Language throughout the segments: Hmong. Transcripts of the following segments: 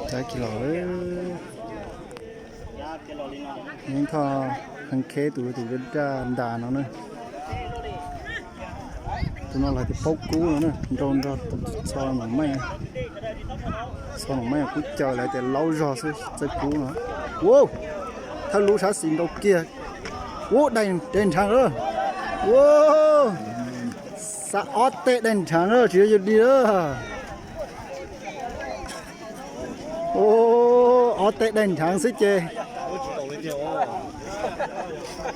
Tsaib kiag los, Yeeb Thoj Pheej Kheb tus tus daj daj ntas no na. Tus no lawv tias paub kub no na, nrau nrog tus txho Noom Meej. Txho Noom Meej kub caw lawv tias laub zog xwb txawj kub no. Ua, thawj lub sab xis nrau kiag. Ua, daig nrhav lawm. Ua, xav ob teg daig nrhav lawm tsis yog yus dig lawm. Ua, ob teg daig nrhav xwb ces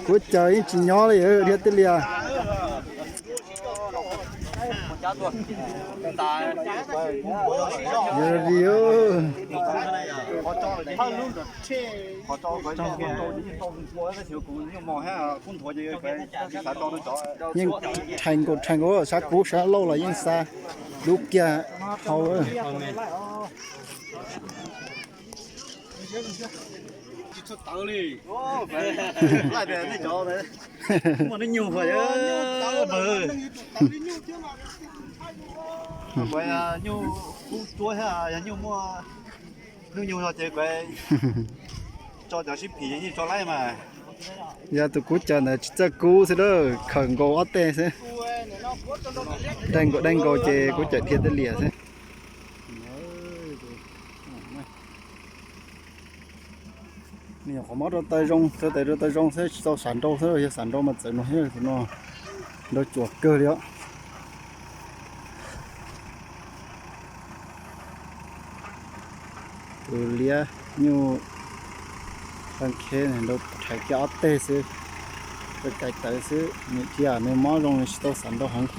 kub caw yeej tsis nyob li dhia tej lias. Yog li, yeej rhais nkaus rhais nkaus sab kub sab lauj los yeej xa dub kiag hau. Nyuj kub cuab thiab, yog nyuj muaj hnub nyoog no ces kuv tso cov sib phim yeej tso laij mas. Yog tus kub caw ntawd tsis txawj kub xwb lawm, khawm nkaus ob teg xwb. Daig nkaus daig nkaus ces kub caw dhia tej lias xwb. Nws nyuam qhuav mob rau taw zoo, taw taw rau taw zoo xwb tsis tau sam nrau xwb, yog sam nrau mas txawm no thiab tus no nrau cuam kawg li os. Tus liab nyuj Pheej Kheb nrau rhais kiag ob teg xwb, rau cais tawv xwb, nws dhia nws mob zoo nws tsis tau sam nrau heev.